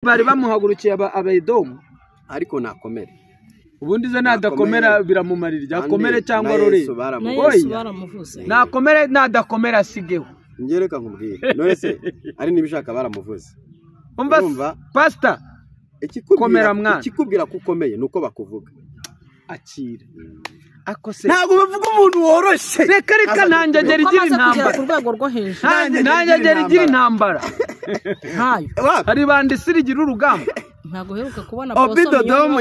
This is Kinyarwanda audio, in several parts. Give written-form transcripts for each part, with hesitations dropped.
Bari bamuhagurukiye Abedomu, ariko nakomere. Ubundi ze nadakomera biramumarira irya akomere cyangwa rore. Na Yesu baramuvuze. Nakomere nadakomera asigeho. Ngereka nkubwire. None se ari nibishaka baramuvuze. Umva pastor, ikikubwira ikikubwira ko ukomeye nuko bakuvuga. Akira. Akose ntabwo bavuga umuntu woroshye. Reka reka nanjye agera igira intambara ku rwego rwo hejuru. Nanjye agera igira intambara. Ntayo. Hari bandisira igira urugamba. Ntabwo heruka kubona Obidodomu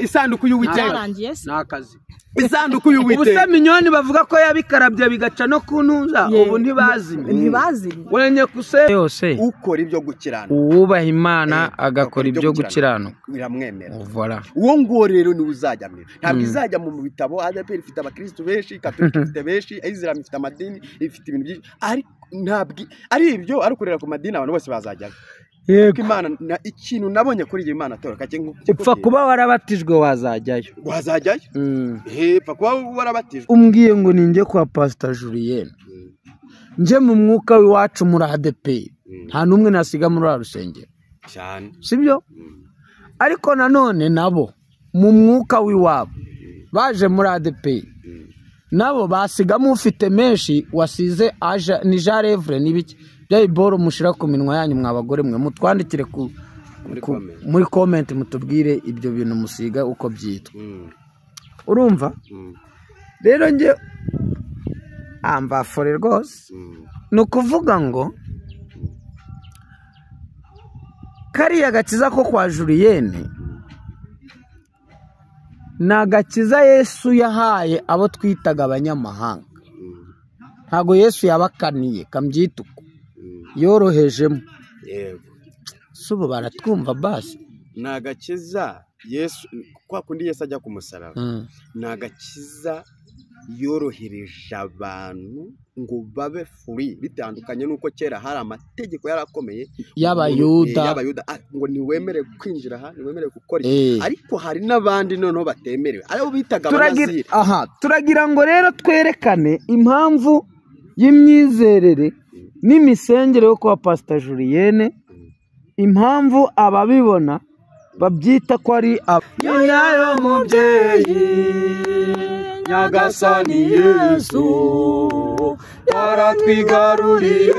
isanduku y'Uwiteka. Nakazi. Isanduku y'Uwiteka. Ubuse Minyoni bavuga ko yabikarabye bigaca no kuntuza ubu ntibazimye. Ntibazimye. Wenye kuse yose ukora ibyo gukiranuka. Uwubaha Imana agakora ibyo gukiranuka. Biramwemera. Voilà. Uwo nguwo rero ni uzajya mu. Ntabwo izajya mu bitabo ADEPR ifite abakristo benshi, Katolika ifite benshi, Islam ifite amadini, ifite ibintu byinshi. Ariko ntabwo ari ibyo ari kurera ku madini abantu bose bazajyayo. Yego. Imana ikintu nabonye kuri iyi Imana tora kake upfa kuba warabatijwe wazajyayo. Wazajyayo? Pfa kuba warabatijwe. Umbwiye ngo ninjye kwa Pastor Julienne. Nje mu mwuka w'iwacu muri ADEPR. Nta numwe nasiga muri rusengero. Cyane. Sibyo? Ariko nanone nabo mu mwuka w'iwabo baje muri ADEPR. Nabo basigamo ufite menshi wasize aja ni jarevre nibiki. Bya iboro mushira ku minwa yanyu mwabagore mwe mutwandikire ku muri comment mutubwire ibyo bintu musiga uko byitwa. Urumva? Rero nge amba fore rwose. Nukuvuga ngo kariya gakiza ko kwa Julienne nagakiza Yesu yahaye abo twitaga abanyamahanga. Ntago Yesu yabakaniye kambyituko. Yorohejemo. Yego. Subu baratwumva basi. Nagakiza Yesu kwa kundi Yesu ajya ku musaraba. Nagakiza yorohereje abantu ngo babe free bitandukanye nuko kera hari amategeko yarakomeye y'Abayuda ngo niwemere kwinjira aha niwemere gukora ariko hari nabandi noneho batemerewe aribo bitaga abanaziri. Aha turagira ngo rero twerekane impamvu y'imyizerere n'imisengere yo kwa Pastor Julienne, impamvu ababibona babyita ko ari nyayo mubyeyi Nyagasani Yesu yaratwigaruriye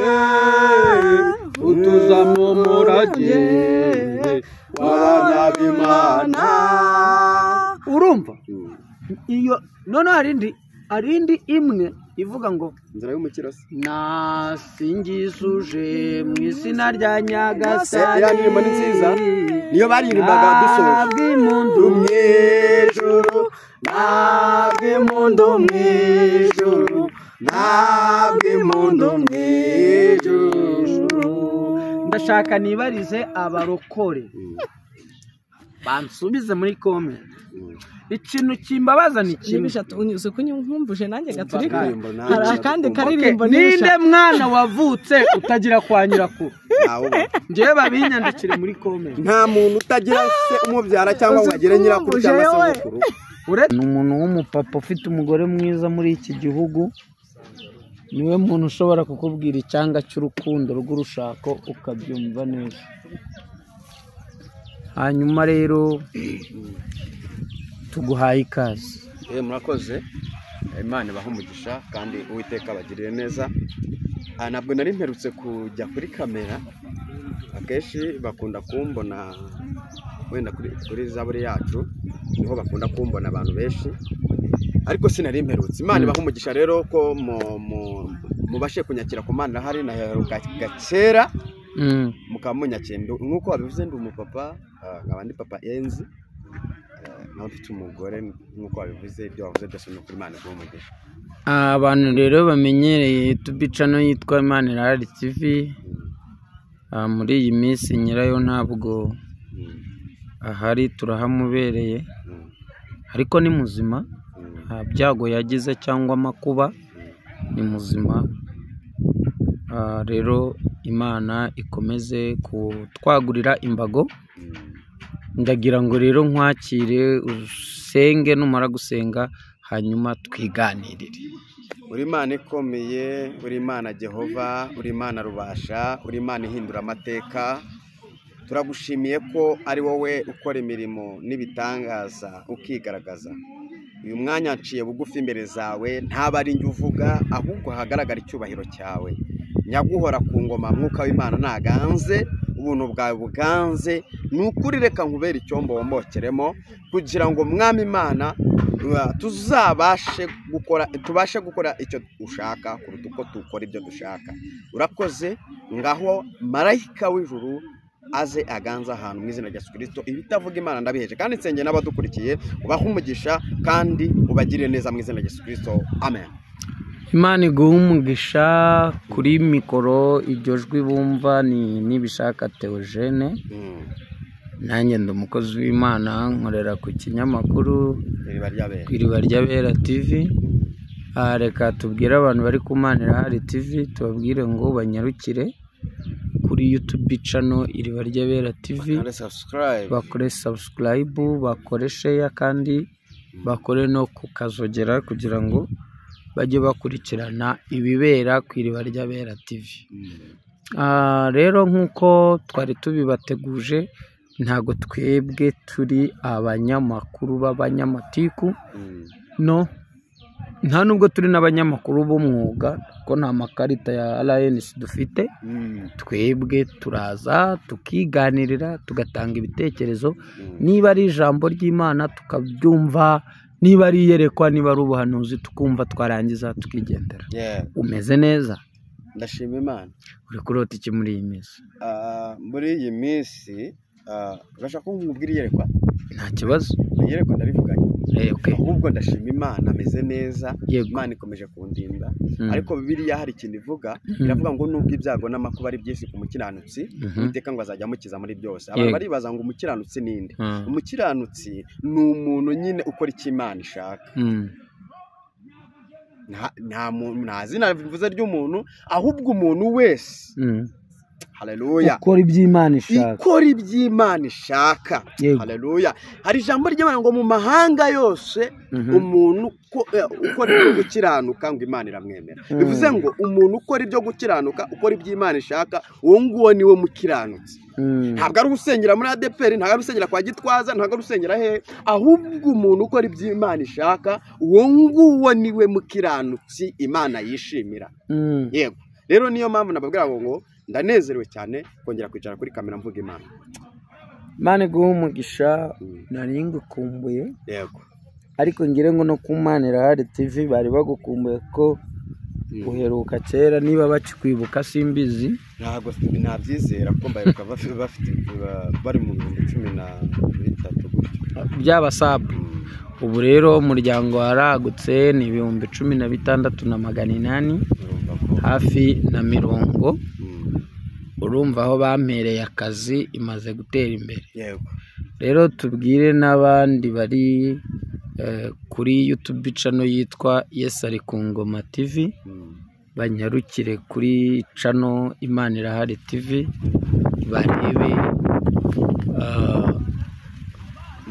utuza mu murage w'abana b'Imana. Urumva iyo none harindi imwe ivuga ngo inzira y'umukirasi nasingizuje mu izina rya Nyagasani. Ya ndirimbo ni nziza niyo baririmbaga dusoje. Nabwimundu mwijuru, nabwimundu mwijuru, nabwimundu mwijuru. Ndashaka nibarize abarokore bansubize muri comment. Ikintu kimbabaza ni kimwe. Nibishatu unyuze kunkumbuje nanjye gaturika. Hari akandi karirimbo ninde mwana wavutse utagira kwa nyirakuru? Ngewe babinyandikire muri comment. Nta muntu utagira se umubyara cyangwa ngo agere nyirakuru cyangwa sogokuru. Ni umuntu w'umupapa ufite umugore mwiza muri iki gihugu. Niwe muntu ushobora kukubwira icyanga cy'urukundo rw'urushako ukabyumva neza. Hanyuma rero tuguhaye ikaze. Murakoze. Imana ibahe umugisha kandi Uwiteka abagirire neza. Ntabwo nari mperutse kujya kuri kamera, akenshi bakunda kumbona wenda kuri zaburi yacu niho bakunda kumbona abantu benshi, ariko sinari mperutse. Imana ibahe umugisha rero ko mubashe kunyakira ku Mana hari naheruka kera mukaba munyakira. Nkuko wabivuze ndi umupapa, nkaba ndi papa Enzi, nkaba mfite umugore nkuko wabivuze ibyo wavuze byose ni ukuri. Imana iguhe umugisha. Abantu rero bamenyereye YouTube channel yitwa Imana Irahari TV, muri iyi minsi nyirayo ntabwo ahari, turahamubereye ariko ni muzima, nta byago yagize cyangwa amakuba, ni muzima. Rero Imana ikomeze kutwagurira imbago. Ndagira ngo rero nkwakire usenge, numara gusenga hanyuma twiganirire. Uri Imana ikomeye, uri Imana Jehova, uri Imana rubasha, uri Imana ihindura amateka. Turagushimiye ko ari wowe ukora imirimo n'ibitangaza ukigaragaza. Uyu mwanya nciye bugufi imbere zawe, ntaba ari njye uvuga, ahubwo hagaragara icyubahiro cyawe. Nyaguhora ku ngoma, mwuka w'Imana naganze, ubuntu bwawe buganze. Ni ukuri reka nkubere icyombo wombokeremo, kugira ngo mwami Imana tuzabashe gukora, tubashe gukora icyo ushaka kuruta uko dukora ibyo dushaka. Urakoze, ngaho marayika w'ijuru aze aganza ahantu mu izina rya Yesu Kristo. Ibitavuga Imana ndabiheje, kandi nsengeye n'abadukurikiye, ubahe umugisha kandi ubagirire neza mu izina rya Yesu Kristo, amen. Imana iguhe umugisha. Kuri mikoro iryo jwi bumva ni Nibishaka Theogene. Nanjye ndi umukozi w'Imana, nkorera ku kinyamakuru Iriba ry'Abera, ku Iriba ry'Abera TV. Reka tubwire abantu bari ku Mana Irahari TV, tubabwire ngo banyarukire kuri YouTube channel Iriba ry'Abera TV, bakore subscribe, bakore subscribe, bakore share, kandi bakore no kukazogera kugira ngo bajye bakurikirana ibibera ku Iriba ry'Abera TV. Rero nk'uko twari tubibateguje, ntago twebwe turi abanyamakuru b'abanyamatiku, no nta nubwo turi n'abanyamakuru b'umwuga, ko nta makarita ya RNC dufite. Twebwe turaza tukiganirira, tugatanga ibitekerezo, niba ari ijambo ry'Imana tukabyumva, niba ari iyerekwa, niba ari ubuhanuzi tukumva, twarangiza tukigendera. Umeze neza? Ndashima Imana. Uri kurota iki muri iyi minsi? Muri iyi minsi urashaka ko nkubwira iyerekwa? Nta kibazo. Iyerekwa ndarivuganye. Okay. Ahubwo ndashima Imana, ameze neza. Yego. Imana ikomeje kundinda. Ariko Bibiliya hari ikintu ivuga, iravuga ngo nubwo ibyago n'amakuba ari byinshi ku mukiranutsi, Uwiteka ngo azajya amukiza muri byose. Abantu baribaza ngo umukiranutsi ninde? Umukiranutsi ni umuntu nyine ukora icyo Imana ishaka. Nta zina bivuze ry'umuntu, ahubwo umuntu wese. Haleluya. Ukora iby'Imana ishaka. Ikora iby'Imana ishaka. Haleluya. Hari ijambo ry'Imana ngo mu mahanga yose umuntu ukora ibyo gukiranuka ngo Imana iramwemera. Bivuze ngo umuntu ukora ibyo gukiranuka, ukora iby'Imana ishaka, uwo nguwo niwe mukiranutsi. Ntabwo ari usengera muri ADEPR, ntabwo ari usengera kwa Gitwaza, ntabwo ari usengera he, ahubwo umuntu ukora iby'Imana ishaka, uwo nguwo niwe mukiranutsi Imana yishimira. Yego. Rero niyo mpamvu nababwira ngo ndanezerewe cyane kongera kwicara kuri kamera mvuga Imana. Imana iguhe umugisha, nari ngukumbuye. Yego. Ariko ngire ngo no ku Mana Irahari TV bari bagukumbuye ko uheruka kera, niba bakikwibuka simbizi. Ntabwo nabyizera ko mbaheruka bafite bari mu 13,000 gutyo. Byaba sub. Ubu rero umuryango waragutse ni 16,800, hafi na 40. Urumva aho bampereye akazi imaze gutera imbere. Yego. Rero tubwire n'abandi bari kuri YouTube channel yitwa Yesu ari ku ngoma TV, banyarukire kuri channel Imana Irahari TV,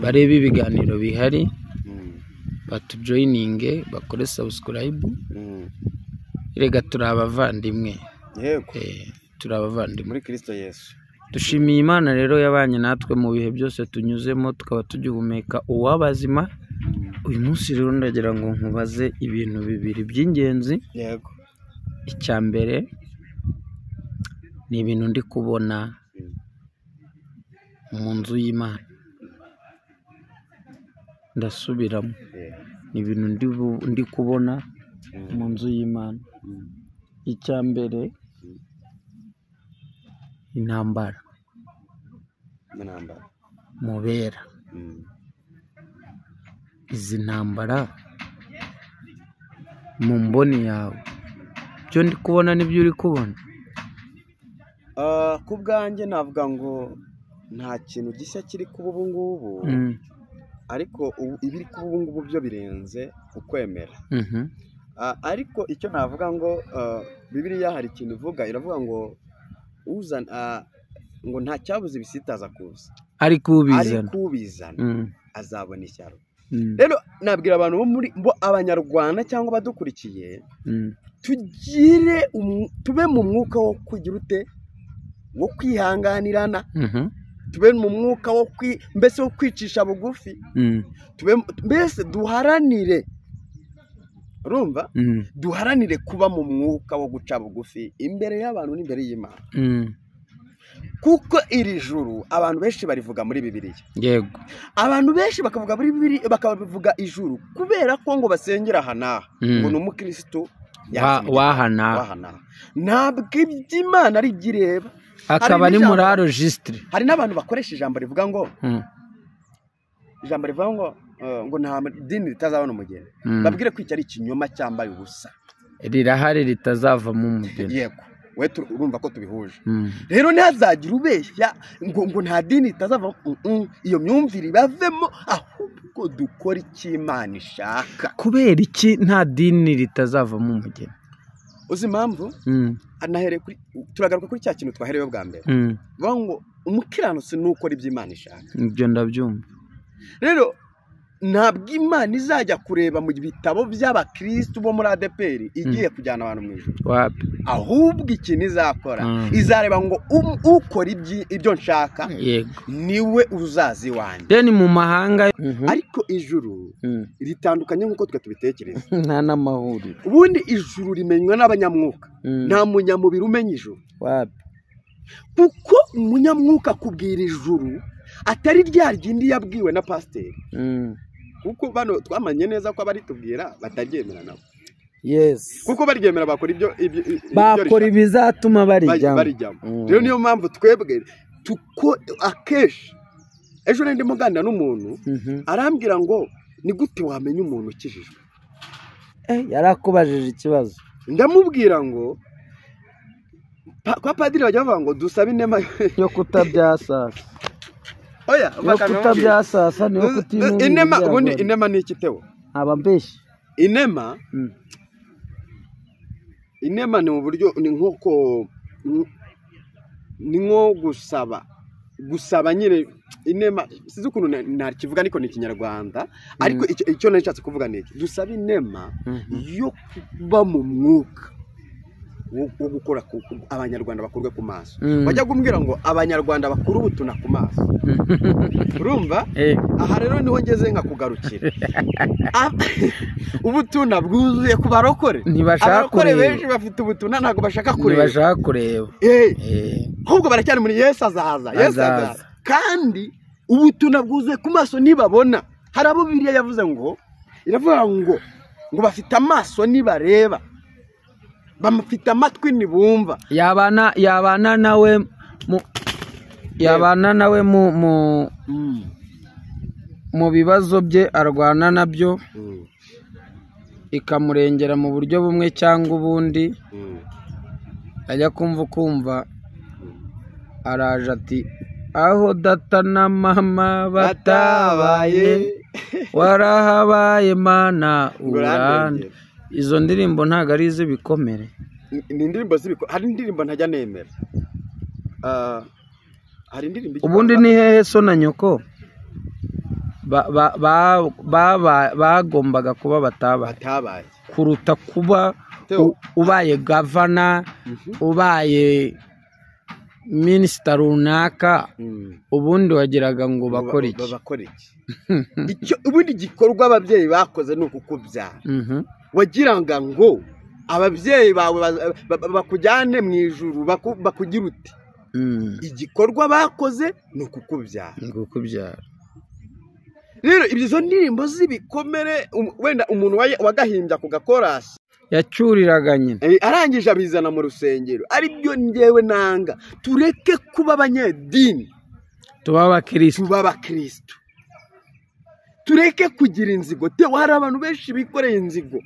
barebe ibiganiro bihari, batujoininge, bakore subscribe. Rega turi abavandimwe. Yego. Turi abavandimwe muri Kristo Yesu. Dushimiye Imana rero yabanye natwe mu bihe byose tunyuzemo, tukaba tugihumeka uwabazima. Uyu munsi rero ndagira ngo nkubaze ibintu bibiri by'ingenzi. Yego. Icya mbere ni ibintu ndi kubona mu nzu y'Imana. Ndasubiramo. Ni ibintu ndi kubona mu nzu y'Imana. Icya mbere, intambara mubera. Izi ntambara mu mboni yawe, ibyo ndi kubona nibyo uri kubona? Ku bwanjye navuga ngo nta kintu gishya kiri kuba ubu ngubu, ariko ibiri kuba ubu ngubu byo birenze ukwemera. Ariko icyo navuga ngo Bibiliya hari ikintu ivuga, iravuga ngo uzana ngo nta cyabuze ibisitaza kuza, ariko ubizana azabona ishyano. Rero nabwira abantu bo muri bo abanyarwanda cyangwa badukurikiye, tugire tube mu mwuka wo kugira ute, wo kwihanganirana. Tube mu mwuka wo mbese wo kwicisha bugufi. Tube mbese duharanire, urumva, duharanire kuba mu mwuka wo guca bugufi imbere y'abantu n'imbere y'Imana. Kuko iri juru abantu benshi barivuga muri Bibiliya. Yego. Abantu benshi bakavuga muri Bibiliya, bakavuga ijuru kubera ko ngo basengera aha n'aha, ngo ni umukristo wahana. Ntabwo iby'Imana ari iby'ireba. Akaba ari muri registre. Hari n'abantu bakoresha ijambo rivuga ngo ijambo rivuga ngo nta dini ritazabona umugeni. Babwire ko iki ari ikinyoma cyambaye ubusa. Rirahari ritazavamo umugeni. Yego. We urumva ko tubihuje. Rero ntihazagira ubeshya ngo nta dini ritazavamo, iyo myumvire ibavemo, ahubwo dukora icyo Imana ishaka. Kubera iki nta dini ritazavamo umugeni? Uzi impamvu? Anahereye kuri, turagaruka kuri cya kintu twaherewe bwa mbere. Bavuga ngo umukiranutsi ni ukora ibyo Imana ishaka. Ibyo ndabyumva. Rero ntabwo Imana izajya kureba mu bitabo by'abakristo bo muri ADEPR igiye kujyana abantu mu ijuru. Ahubwo ikintu izakora, izareba ngo ukora ibyo nshaka niwe uzaza iwanjye. Deni mu mahanga. Ariko ijuru ritandukanye nk'uko twe tubitekereza. Nta n'amahuriro. Ubundi ijuru rimenywa n'abanyamwuka. Nta munyamubiri umenya ijuru. Kuko umunyamwuka kubwira ijuru atari rya ryindi yabwiwe na pasiteri. Kuko bano twamanye neza ko abaritubwira bataryemera nabo. Yes. Kuko baryemera bakora ibyo bakora ibizatuma barijyamo. Rero niyo mpamvu twebwe tuko akeshi ejo nari ndimo nganira n'umuntu arambwira ngo ni gute wamenya umuntu ukijijwe? Yarakubajije ikibazo. Ndamubwira ngo kwa padiri bajya bavuga ngo dusabe inema yo kutabyasasa. Oya, yo kutabyasasa niyo kutinubira. Inema ubundi inema ni iki Teo? Aba mbeshi. Inema inema ni uburyo ni nkoko ni nko gusaba nyine inema, sizi ukuntu nakivuga ariko ni Ikinyarwanda, ariko icyo nashatse kuvuga ni iki: dusaba inema yo kuba mu mwuka wo gukora abanyarwanda bakurwe ku maso. Bajya kumbwira ngo abanyarwanda bakuru ubutuna ku maso. Urumva? Aha rero niho ngeze nka kugarukira. Ubutuna bwuzuye ku barokore. Abarokore benshi bafite ubutuna ntabwo bashaka kureba. Ntibashaka kureba. Ahubwo baracyari muri Yesu azaza. Yesu azaza. Kandi ubutuna bwuzuye ku maso nibabona. Hari abo Bibiliya yavuze ngo iravuga ngo bafite amaso nibareba, bamufite amatwi nibumva. Yabana nawe yabana nawe mu bibazo bye arwana nabyo, ikamurengera mu buryo bumwe cyangwa ubundi. Ajya kumva ukumva araje ati aho data na mama batabaye warahabaye Mana urande. Izo ndirimbo ntago ari iz'ibikomere. Ni indirimbo z'ibiko, hari indirimbo ntajya nemera. Hari indirimbo ubundi ni hehe so na nyoko bagombaga kuba batabaye kuruta kuba ubaye gavana, ubaye minisita runaka, ubundi wagiraga ngo bakore iki? Icyo ubundi gikorwa ababyeyi bakoze ni ukukubyara. Wagiraga ngo ababyeyi bawe bakujyane mu ijuru bakugira uti igikorwa bakoze ni ukukubyara. Rero ibyo ndirimbo z'ibikomere wenda umuntu wagahimbya ku gakorasi yacyuriraga nyine arangije abizana mu rusengero, aribyo ngewe nanga. Tureke kuba abanyedini, tuba abakristo. Tureke kugira inzigo. Teo hari abantu benshi bikoreye inzigo,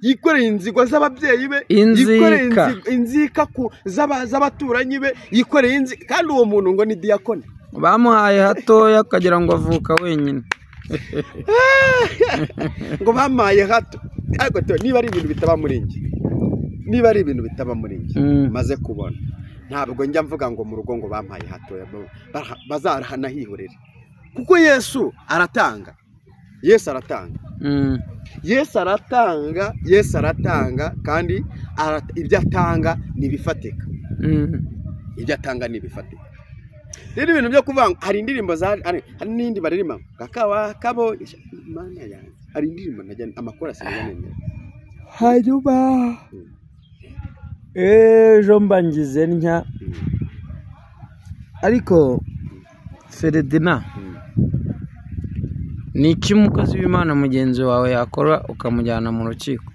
yikoreye inzigo z'ababyeyi be, yikoreye inzika z'abaturanyi be, yikoreye inzika. Kandi uwo muntu ngo ni diyakoni, bamuhaye hatoya akagira ngo avuka wenyine. Ngo bamaye hato. Ariko Teo niba ari ibintu bitaba muri njye, niba ari ibintu bitaba muri njye maze kubona, ntabwo njya mvuga ngo mu rugo ngo bampaye hatoya, bazahanahihorere. Kuko Yesu aratanga. Yesu aratanga. Yesu aratanga, Yesu aratanga, kandi ibyo atanga ni ibifatika. Ibyo atanga ni ibifatika. Rero ibintu byo kuvuga ngo hari indirimbo za hari n'indi baririmba kakawa kabo Imana yanjye, hari indirimbo najya amakorasi najya nemera. Hanyuma ejo mba ngize ntya, ariko Feredina, ni iki umukozi w'Imana mugenzi wawe yakora ukamujyana mu rukiko?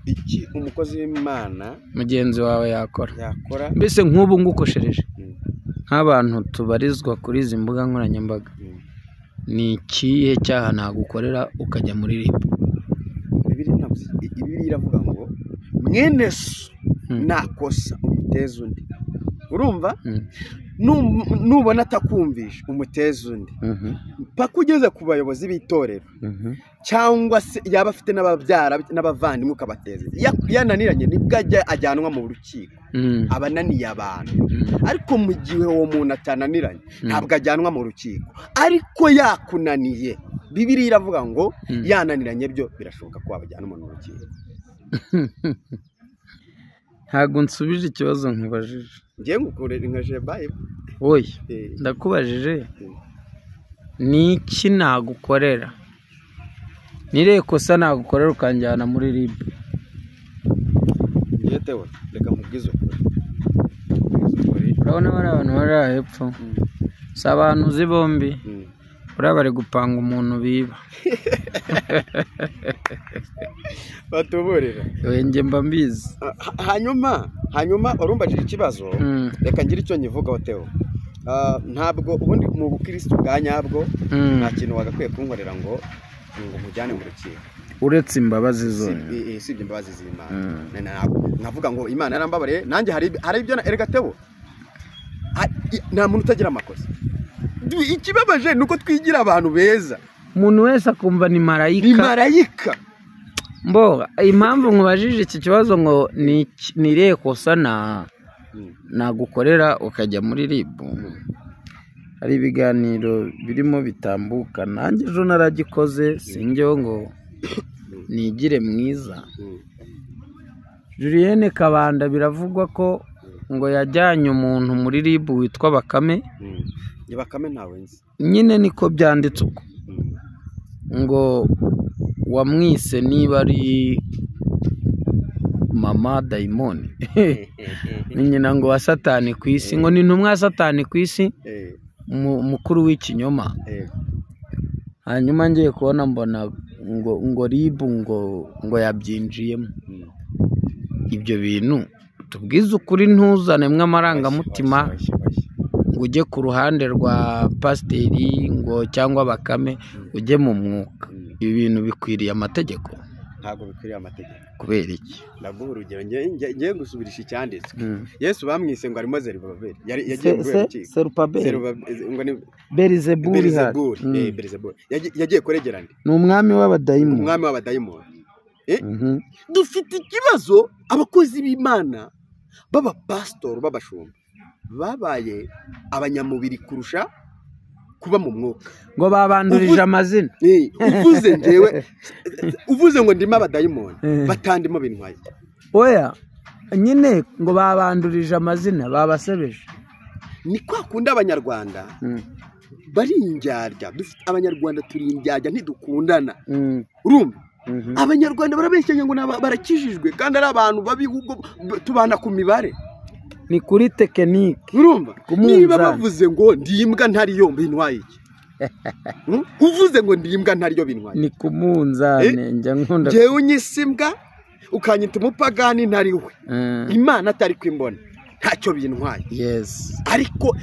Iki umukozi w'Imana mugenzi wawe yakora, mbese nk'ubu ngukoshereje nk'abantu tubarizwa kuri izi mbuga nkoranyambaga, ni ikihe cyaha nagukorera ukajya muri RIB? Bibiliya iravuga ngo mwene so nakosa umuteze undi, urumva? Nubona atakumvisha umuteze undi, mpaka ugeze ku bayobozi b'itorero, cyangwa se yaba afite n'ababyara n'abavandimwe ukabateza. Yananiranye nibwo ajyanwa mu rukiko, abananiye abantu. Ariko mu gihe uwo muntu atananiranye ntabwo ajyanwa mu rukiko, ariko yakunaniye, Bibiliya iravuga ngo yananiranye byo birashoboka ko wabajyana umuntu mu rukiko. Ntabwo nsubije ikibazo nkubajije. Ngiye ngukorera nka Bible. Oya, ndakubajije ni iki nagukorera, nirihe kosa nagukorera ukanjyana muri RIB? Ngiye tewe, reka nkubwize ukuri. Urabona bari abantu bari aha hepfo, si abantu uzi bombi, buriya bari gupanga umuntu biba. Batuburira. Njye mba mbizi. Hanyuma urumbajije ikibazo, reka ngire icyo nyivugaho Theo. Ntabwo ubundi mu bukristo bwa nyabwo nta kintu wagakwiye kunkorera ngo nkujyane mu rukiko, uretse imbabazi zonyine. Usibye imbabazi z'Imana. Nkavuga ngo Imana yarambabariye, nanjye hari ibyo erega Theo, nta muntu utagira amakosa. Ikibabaje nuko twigira abantu beza, umuntu wese akumva ni marayika. Ni marayika. Mbo impamvu nkubajije iki kibazo ngo ni irihe kosa nagukorera ukajya muri RIB, hari ibiganiro birimo bitambuka, nanjye ejo naragikoze, sinjyeho ngo nigire mwiza. Julienne Kabanda biravugwa ko ngo yajyanye umuntu muri RIB witwa Bakame. Bakame ntawe nzi. Nyine niko byanditse uko, ngo wamwise niba ari mama dayimoni, ni nyina ngo wa satani ku isi, ngo ni intumwa ya satani ku isi, mukuru w'ikinyoma. Hanyuma ngiye kubona mbona ngo RIB ngo yabyinjiyemo. Ibyo bintu tubwize ukuri, ntuzane amarangamutima ngo ujye ku ruhande rwa pasiteri ngo cyangwa Bakame, ujye mu mwuka. Ibi bintu bikwiriye amategeko? Ntabwo bikwiriye amategeko. Kubera iki? Ndaguha urugero, ngiye gusubirisha icyanditswe. Yesu bamwise ngo arimo Zerubabeli, yagiye mu rukiko. Beelzebuli. Yagiye kuregera nde? Ni umwami w'abadayimoni. Umwami w'abadayimoni. Dufite ikibazo, abakozi b'Imana b'abapasitori b'abashumba babaye abanyamubiri kurusha kuba mu mwuka. Ngo babandurije amazina. Uvuze ngewe, uvuze ngo ndimo abadayimoni, batandimo bintwaye. Oya, nyine ngo babandurije amazina, babasebeje. Ni kwa kundi Abanyarwanda bari indyarya, dufite Abanyarwanda turi indyarya, ntidukundana. Urumva? Abanyarwanda barabeshyanya ngo barakijijwe kandi ari abantu babi, tubana ku mibare. Ni kuri tekinike. Urumva? Niba bavuze ngo ndi imbwa ntariyo bintwaye iki? Uvuze ngo ndi imbwa ntariyo bintwaye. Ni ku munzane njya nkunda. Njyewe unyise imbwa ukanyita umupagani ntariwe, Imana atari kwimbona, ntacyo bintwaye. Yes. Ariko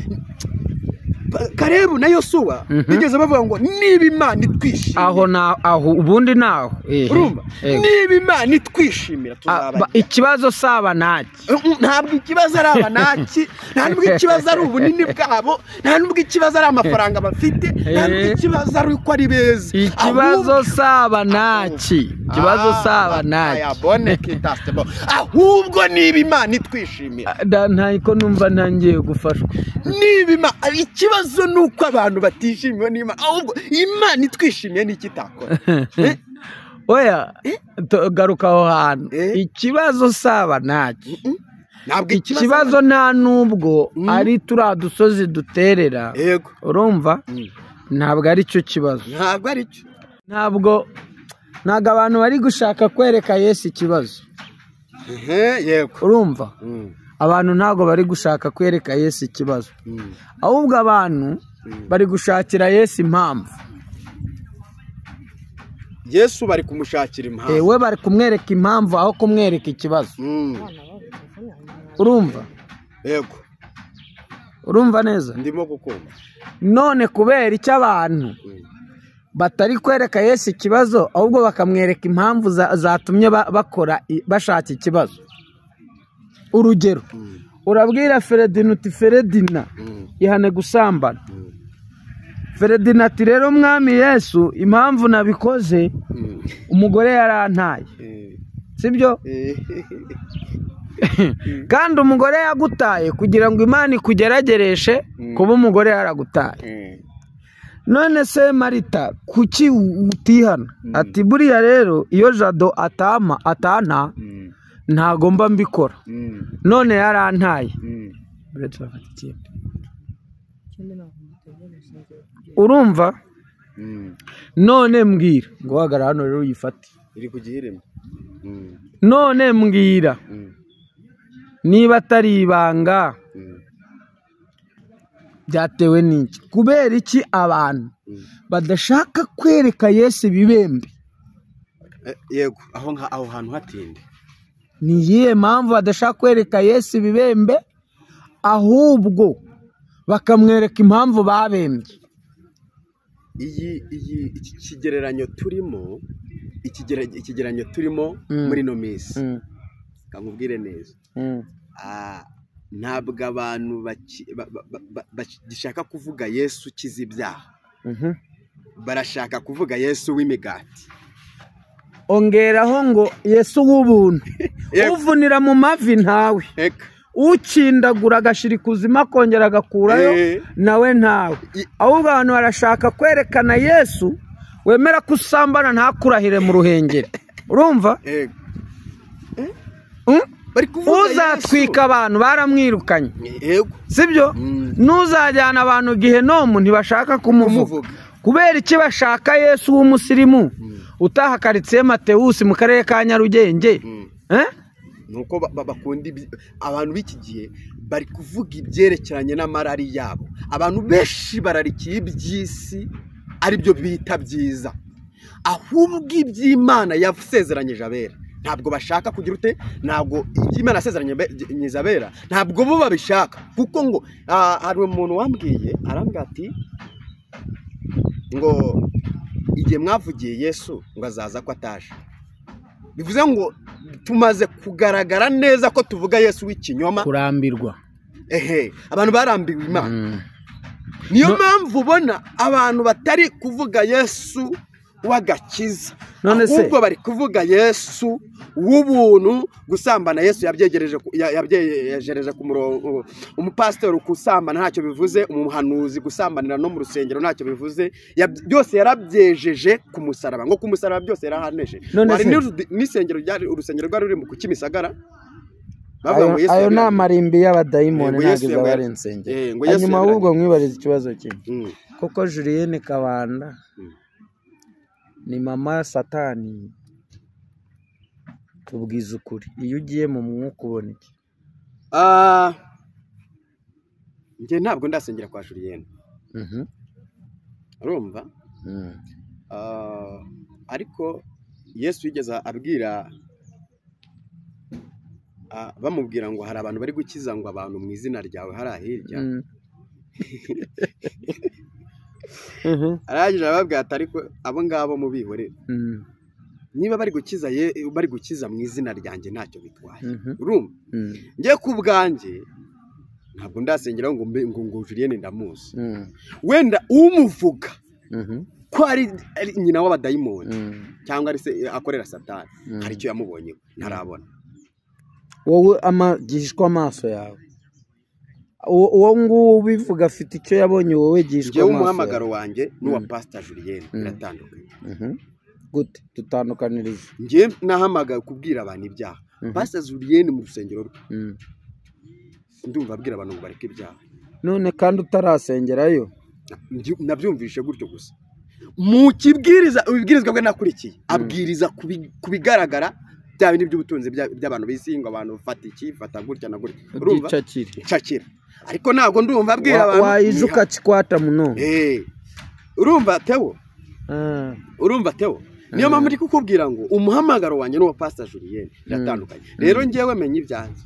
Karebu na Yosuwa bigeze bavuga ngo niba Imana itwishimira, aho na aho ubundi naho, urumva, niba Imana itwishimira tuzaba. Ikibazo saba naki? Ntabwo ikibazo ari abanaki, ntabwo ikibazo ari ubunini bwabo, ntabwo ikibazo ari amafaranga bafite, ntabwo ikibazo ari uko ari beza. Ikibazo saba naki? Ikibazo saba naki? Ahubwo niba Imana itwishimira, ntayiko numva ntangiye gufashwa. Niba Imana, ikibazo nuko abantu batishimiwe n'Imana, ahubwo Imana itwishimiye n'iki itakora. Oya, garuka aho hantu. Ikibazo saba naki? Ntabwo Ikibazo nta nubwo ari turiya dusozi duterera. Yego. Urumva? Ntabwo ari cyo kibazo. Ntabwo ari cyo. Ntabwo abantu bari gushaka kwereka Yesu ikibazo. Yego. Urumva? Abantu ntabwo bari gushaka kwereka Yesu ikibazo. Ahubwo abantu bari gushakira Yesu impamvu. Yesu bari kumushakira impamvu. We bari kumwereka impamvu aho kumwereka ikibazo. Urumva? Yego. Urumva neza? Ndimo gukumva. None kubera icyo abantu batari kwereka Yesu ikibazo ahubwo bakamwereka impamvu zatumye bakora bashaka ikibazo. Urugero, urabwira Feredina uti Feredina ihane gusambana. Feredina ati rero mwami Yesu impamvu nabikoze umugore yarantaye. Sibyo? Kandi umugore yagutaye kugira ngo Imana ikugeragereshe kuba umugore yaragutaye. None se Marita kuki utihana? Ati buriya rero iyo Jado atana ntago mba mbikora. None yarantaye. Urumva? None mbwira ngo hagarara hano rero uyifate. Iri kugihirima. None mbwira niba atari ibanga byatewe n'iki? Kubera iki abantu badashaka kwereka Yesu ibibembe? Yego, aho hantu hatinde. Ni iyihe mpamvu badashaka kwereka Yesu ibibembe ahubwo bakamwereka impamvu babembye? Iki kigereranyo turimo, ikigereranyo turimo muri no minsi, kamubwire neza, ntabwo abantu bagishaka kuvuga Yesu ukiza ibyaha, barashaka kuvuga Yesu w'imigati. Ongeraho ngo Yesu w'ubuntu, uvunira mu mavi ntawe, ukindagura agashira ikuzimu akongera agakurayo nawe ntawe. Ahubwo abantu barashaka kwerekana Yesu wemera ko usambana ntakurahire mu ruhengeri. Urumva? Uzatwika abantu baramwirukanye. Sibyo? N'uzajyana abantu gihenomu ntibashaka kumuvuga. Kubera iki bashaka Yesu w'umusirimu utaha karitsiye Matewusi mu karere ka Nyarugenge? Nuko bakunda abantu b'iki gihe bari kuvuga ibyerekeranye n'amarari yabo. Abantu benshi bararikiye iby'isi aribyo bita byiza, ahubwo iby'Imana yasezeranyije abera ntabwo bashaka kugira ute, ntabwo iby'Imana yasezeranyije abera ntabwo bo babishaka. Kuko ngo hari umuntu wambwiye arambwira ati ngo igihe mwavugiye Yesu ngo azaza ko ataje, bivuze ngo tumaze kugaragara neza ko tuvuga Yesu w'ikinyoma. Kurambirwa. Abantu barambiwe Imana. Niyo mpamvu ubona abantu batari kuvuga Yesu w'agakiza, ahubwo bari kuvuga Yesu w'ubuntu. Gusambana Yesu yabyegereje ku murongo. Umupasiteri gusambana ntacyo bivuze, umuhanuzi gusambanira no mu rusengero ntacyo bivuze, byose yarabyejeje ku musaraba. Ngo ku musaraba byose yarahaneshe. N'isengero ryari urusengero rwari ruri mu Kimisagara. Ayo ni amarimbi y'abadayimoni, ntabwo aba ari insengero. Hanyuma ahubwo mwibariza ikibazo kimwe, koko Julienne Kabanda ni mama Satani? Tubwize ukuri, iyo ugiye mu mwuka ubona iki? Njye ntabwo ndasengera kwa Julienne. Urumva? Ariko Yesu yigeze abwira bamubwira ngo hari abantu bari gukiza ngo abantu mu izina ryawe hari hirya. Arangije arababwira ati ariko abo ngabo mubihorere, niba bari gukiza bari gukiza mu izina ryanjye ntacyo bitwaye. Urumva? Njye ku bwanjye ntabwo ndasengera ngo ngo Julienne ndamuzi. Wenda umuvuga ko ari nyina w'abadayimoni cyangwa ari se akorera Satani, hari icyo yamubonyeho ntarabona. Wowe gihishwa amaso yawe, uwo nguwo ubivuga afite icyo yabonye, wowe gihishwa amaso yawe. Umuhamagaro wanjye n'uwa Pastor Julienne biratandukanye. Gute dutandukaniriza? Njye nahamagaye kubwira abantu ibyaha. Pastor Julienne mu rusengero rwe Ndumva abwira abantu ngo bareke ibyaha. None kandi utarasengerayo? Nabyumvishe gutyo gusa. Mu kibwiriza ubibwirizwa bwe nakurikiye, abwiriza ku bigaragara bya bindi by'ubutunzi by'abantu bisi, ngo abantu fata iki, fata gutya na gutya. Urumva? Icakira. Ariko ntabwo ndumva abwira abantu. Wayijuka kikwata muno. Urumva Theo? Urumva Theo? Niyo mpamvu ndi kukubwira ngo umuhamagaro wanjye n'uwa Pastor Julienne biratandukanye. Rero njyewe menye ibyanjye.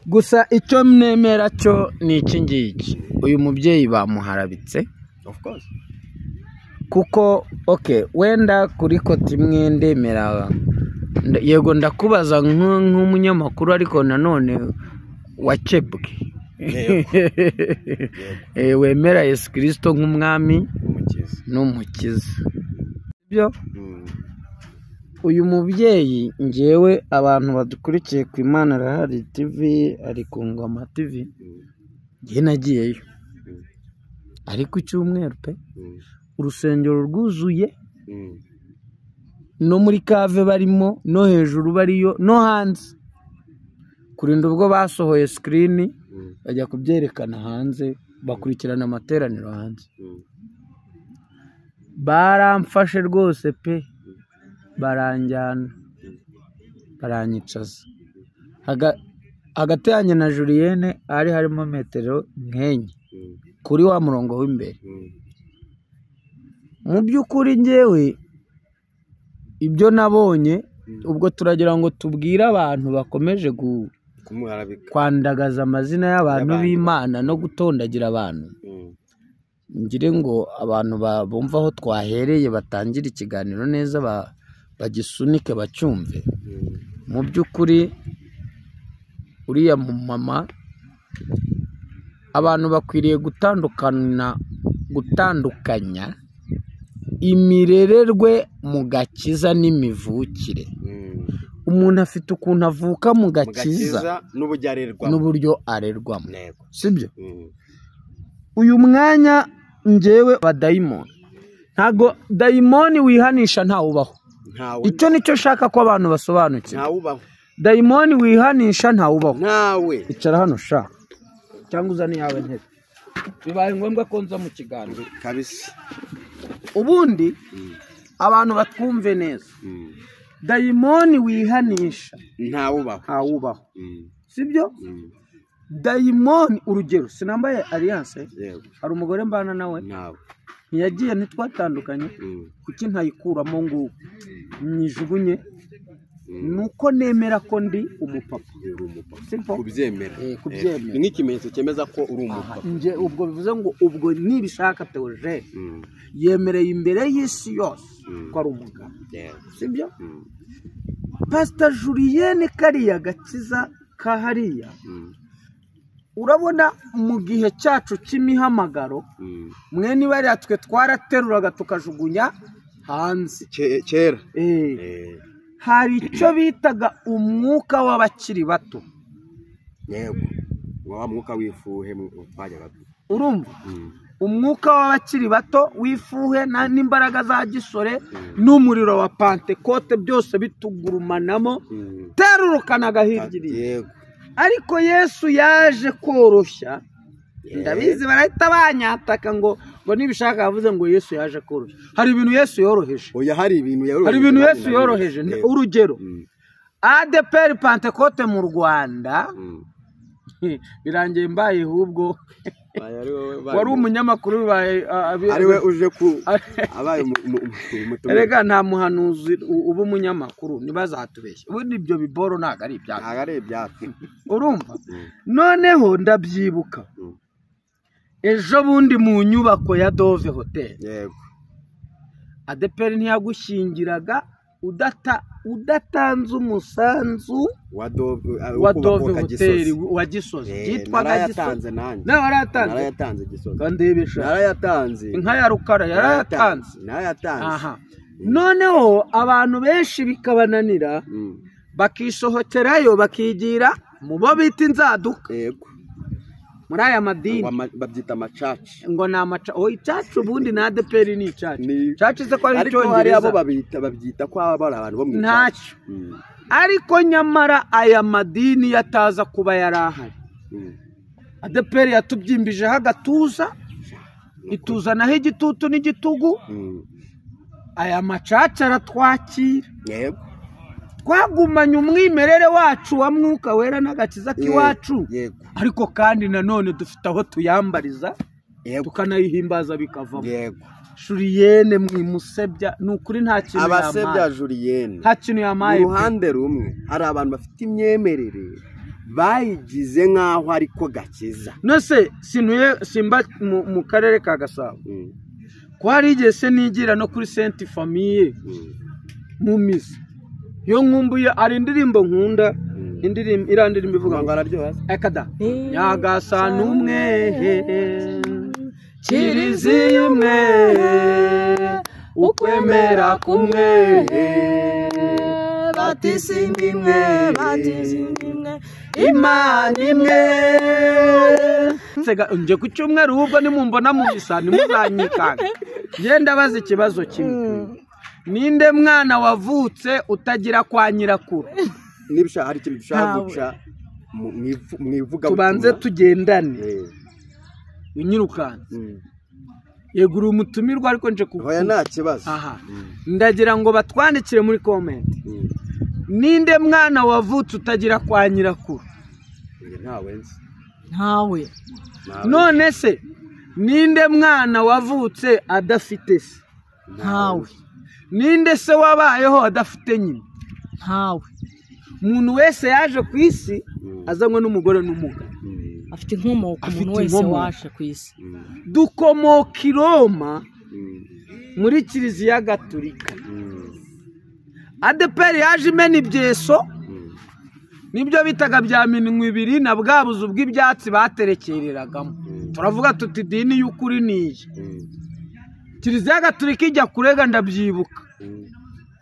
Gusa icyo mnemera cyo ni iki ngiki. Uyu mubyeyi bamuharabitse. Of course. Kuko okay, wenda kuri koti imwe ndemera, yego ndakubaza nk'umunyamakuru, ariko nanone wakebwe. Wemera Yesu Kristo nk'umwami n'umukiza. Byo uyu mubyeyi ngewe abantu badukurikiye ku Imana Irahari TV, ari ku Ngoma TV, ngiye nagiyeyo ariko icyumweru pe, urusengero rwuzuye, no muri kave barimo, no hejuru bariyo, no hanze. Kurinda ubwo basohoye screen bajya kubyerekana hanze, bakurikirana amateraniro hanze. Baramfashe rwose pe, baranjyana, baranyicaza hagati yanjye na Julienne hari harimo metero nkenye kuri wa murongo w'imbere. Mu by'ukuri njyewe ibyo nabonye, ubwo turagira ngo tubwire abantu bakomeje kwandagaza amazina y'abantu b'Imana no gutondagira abantu, ngire ngo abantu bumva aho twahereye batangira ikiganiro neza, bagisunike bacyumve. Mu by'ukuri uriya mumama abantu bakwiriye gutandukanya imirererwe mu gakiza n'imivukire. Umuntu afite ukuntu avuka mu gakiza n'uburyo arerwamo, sibyo? Uyu mwanya njyewe abadayimoni, ntago dayimoni wihanisha ntawubaho. Icyo nicyo shaka ko abantu basobanukirwa. Dayimoni wihanisha ntawubaho. Ntawe. Icara hano sha, cyangwa uzane yawe ntebe. Bibaye ngombwa ko nza mu kiganiro kabisa. Ubundi abantu batwumve neza, dayimoni wihanisha ntawubaho. Ntawubaho, sibyo? Dayimoni, urugero sinambaye alliance, hari umugore mbana nawe ntiyagiye, ntitwatandukanye, kuki ntayikuramo ngo nyijugunye? Nuko nemera ko ndi umupapa. Kubyemera. Ni nk'ikimenyetso cyemeza ko uri umupapa. Nje ubwo bivuze ngo ubwo nibishaka Theogene yemereye imbere y'isi yose ko ari umugabo, sibyo? Pastor Julienne kariya gakiza kahariya, urabona mu gihe cyacu cy'imihamagaro, mwene bariya twe twarateruraga tukajugunya hanze kera. Hari icyo bitaga umwuka w'abakiri bato. Yego, wa mwuka w'ifuhe twajyaga. Urumva? Umwuka w'abakiri bato w'ifuhe n'imbaraga za gisore n'umuriro wa Pentecote byose bitugurumanamo, terurukanaga hirya. Yego. Ariko Yesu yaje koroshya. Ndabizi barahita banyataka ngo nibishaka yavuze ngo Yesu yaje koroshya. Hari ibintu Yesu yoroheje. Oya, hari ibintu yoroheje. Hari ibintu Yesu yoroheje. Urugero, ADPR Pentecote mu Rwanda birangiye mbaye hubwo wari umunyamakuru bibaye ari we uje ku abaye umutumire. Erega nta muhanuzi uba umunyamakuru, ntibazatubeshye. Ubundi ibyo biboro ntago ari ibyacu. Ntago ari ibyacu. Urumva? Noneho ndabyibuka ejo bundi mu nyubako ya Dove Hotel. Yego. ADPR ntiyagushyingiraga udatanze umusanzu wa Dove Hotel wa Gisozi. Yitwaga Gisozi. Nawe warayatanze. Narayatanze Gisozi. Kandebesha. Narayatanze. Inka ya Rukara yarayatanze. Narayatanze. Aha. Noneho abantu benshi bikabananira, bakisohokerayo bakigira mu bo bita inzaduka. Yego. Muri aya madini babyita amacaci. Ngo ni amaca, oh icaci ubundi na ADPR ni icaci. Caci se ko ari icyongereza. Ariko abo babyita ko aba abantu bo mu icaci. Ariko nyamara aya madini yataza kuba yarahari, ADEPR yatubyimbijeho agatuza, ituzanaho igitutu n'igitugu. Aya macaca aratwakira. Yego. Twagumanye umwimerere wacu wa mwuka wera n'agakiza k'iwacu. Yego. Ariko kandi nanone dufite aho tuyambariza, Yego. tukanayihimbaza bikavamo. Yego. Julienne mwimusebya ni ukuri nta kintu yamaye. Abasebya Julienne nta kintu yamaye. Mu ruhande rumwe hari abantu bafite imyemerere bayigize nkaho ariko gakiza. Nose sinuye simba mu karere ka Gasabo. Ko hari igihe se nigira no kuri Sainte Famille mu misa. Yo nkumbuye ari indirimbo nkunda, indirimbo irandirimbo ivuga ngo araryoha. Ekada. Nyagasani umwe, Kiliziya imwe, ukwemera kumwe, batisimu imwe, batisimu imwe, Imana imwe. Sega nje ku cyumweru ubwo nimumbona mu misa nimuzanyikanga. Nge ndabaza ikibazo kimwe. Ninde mwana wavutse utagira kwa nyirakuru? Niba hari ikintu dushaka guca mwivuga tubanze tugendane. Unyirukanse. Yego uri umutumirwa ariko nje kuko. Hoya nta kibazo. Aha. Ndagira ngo batwandikire muri comment. Ninde mwana wavutse utagira kwa nyirakuru? Ntawe nzi. Ntawe. None se ninde mwana wavutse adafite se? Ntawe. Ninde se wabayeho adafite nyina? Ntawe. Umuntu wese yaje ku isi azanywe n'umugore n'umugabo. Afite inkomoko, umuntu wese waje ku isi. Dukomoka i Roma muri Kiliziya Gatolika. ADEPR yaje imena ibyeso, nibyo bitaga bya minwe ibiri na bwa buzu bw'ibyatsi baterekereragamo. Turavuga tuti idini y'ukuri niyi. Kiliziya Gatolika ijya kurega, ndabyibuka.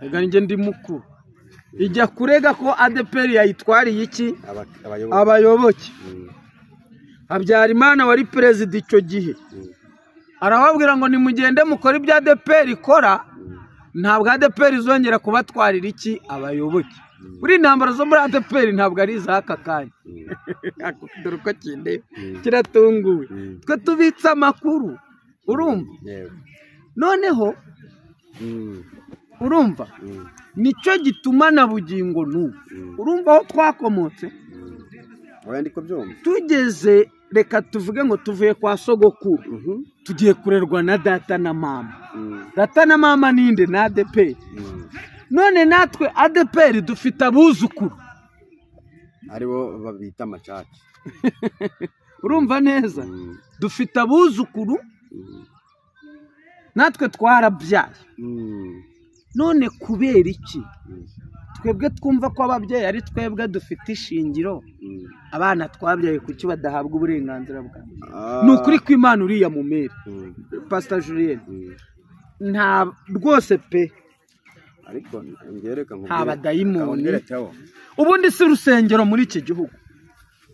Ega njye ndi mukuru. Ijya kurega ko ADEPR yayitwariye iki? Abayoboke. Habyarimana wari perezida icyo gihe arababwira ngo nimugende mukore ibya ADEPR ikora, ntabwo ADEPR izongera kubatwarira iki? Abayoboke. Uri intambara zo muri ADEPR ntabwo ari iz'aka kanya. Dore uko kindeba kiratunguwe. Twe tubitse amakuru, urumva? Noneho urumva nicyo gituma na bugingo n'ubu urumva aho twakomotse. Tugeze, reka tuvuge ngo tuvuye kwa sogokuru, tugiye kurerwa na data na mama. Data na mama ninde? Na ADEPR. None natwe ADEPR dufite abuzukuru aribo babita amacaca. Urumva neza? Dufite abuzukuru, natwe twarabyaye. None kubera iki twebwe twumva ko ababyeyi ari twebwe dufite ishingiro, abana twabyaye kuki badahabwa uburenganzira bwabo? Ni ukuri kw'Imana uriya mumere Pastor Julienne nta rwose pe, ariko ngereka ngo nta badayimoni. Ubundi si urusengero muri iki gihugu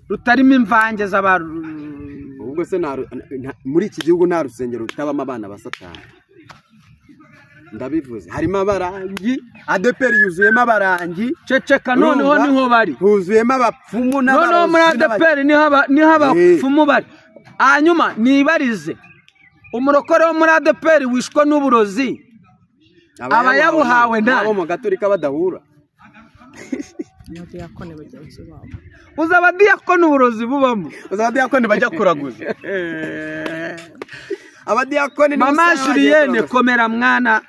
rutarimo imvange z'abantu. Ubwo se muri iki gihugu nta rusengero rutabamo abana ba Satani. Ndabivuze, harimo abarangi, ADEPR yuzuyemo abarangi. Ceceka, noneho niho bari. Huzuyemo abapfumu n'abarozi. Noneho muri ADEPR niho abapfumu bari. Hanyuma nibarize umurokore wo muri ADEPR wishwe n'uburozi aba yabuhawe nabo mu Gatolika badahura. Abadiyakoni bagenzi babo. Uzi abadiyakoni uburozi bubamo. Uzi abadiyakoni bajya kuraguza. Abadiyakoni ni Mama Julienne, komera mwana.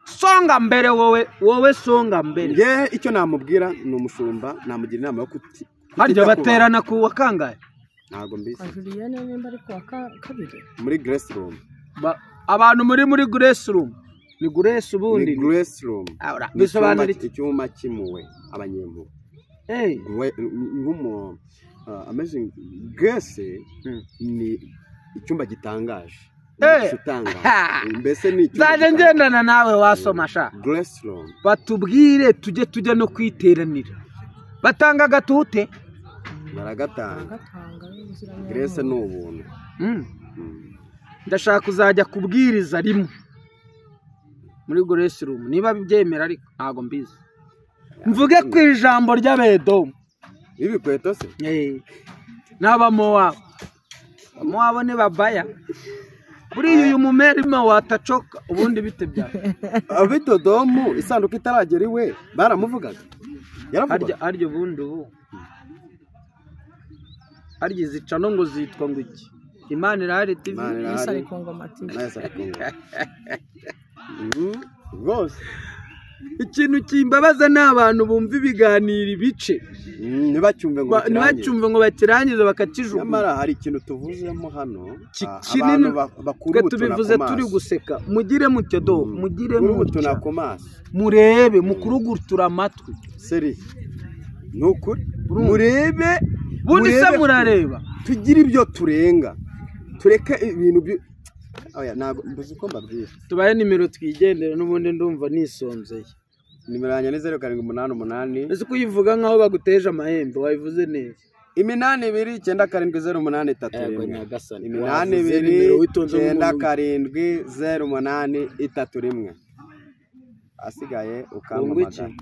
Songa mbere wowe, wowe songa mbere. Nge icyo namubwira ni umushumba, namugira inama yo kuti. Harya baterana ku wa kangahe? Ntago mbisi. Julienne nimba ari ku wa kabiri. Muri Grace Room. Abantu muri Grace Room. Ni Grace ubundi. Ni Grace Room. Bisobanura iki? Icyuma kimuwe abanyempu. Nkumu Amazing Grace ni icyumba gitangaje. Mbese ni icyumba. Zaje ngendana nawe wasoma sha. Grace Room. Batubwire tujye no kwiteranira. Batanga gatute? Baragatanga. Grace ni ubuntu. Ndashaka kuzajya kubwiriza rimwe muri Grace Room niba bibyemera, ariko ntago mbizi. Mvuge ku ijambo ry'Abedomu. Ibikweto se? N'abamowabu. Abamowabu ni babaya. Buriya uyu mumerima watacoka ubundi bite byawe. Abidodomu isanduku itaragera iwe baramuvugaga. Yaravugaga. Harya ubundi ubu. Harya izica no ngo zitwa ngo iki? Imana irahari TV. Yesu ari ku ngoma TV. Yesu ari ku ngoma. Rwose. Ikintu kimbabaza ni abantu bumva ibiganiro ibice ntibacyumve ngo bakirangize bakakijugunya. Nyamara hari ikintu tuvuzemo hano abantu bakuru tubivuze turi guseka. Mugire mutyo do, mugire mutyo, murebe mukurugutura amatwi seri nukuri murebe bundi se murareba tugire ibyo turenga tureke ibintu oya ntabwo mbuze uko mbabwira. Tubahe nimero twigendera n'ubundi ndumva nisonzeye. Nimero yanjye ni 0788. Ese kuyivuga nkaho baguteje amahembe wayivuze neza. 82 97 08 31. 82 97 08 31. Asigaye ukampamagara.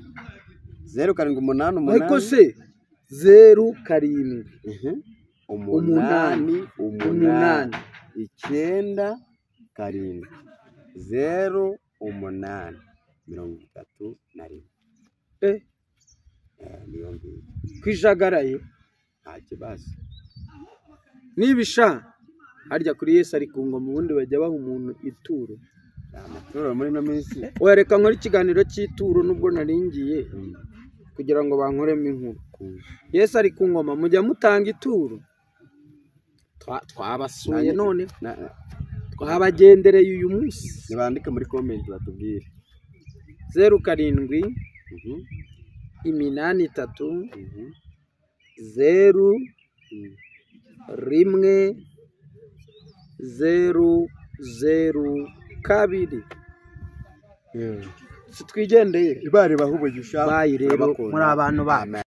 0788. Ariko se 07 8 8 9 7 0 8 31. Niyo ngiyo. Kwijagaraye nta kibazo. Nibisha harya kuri Yesu ari ku ngoma ubundi bajya baha umuntu ituro. Amaturo muri no minsi. Oya reka nkore ikiganiro cy'ituro nubwo naringiye kugira ngo bankoremo inkuru. Yesu ari ku ngoma mujya mutanga ituro. Twabasuye none twabagendereye uyu munsi. Nibandike muri comment batubwire. 07 83 0 1 0 0 2. Twigendeye. Ibare bahubugisha. Bayi rero muri abantu ba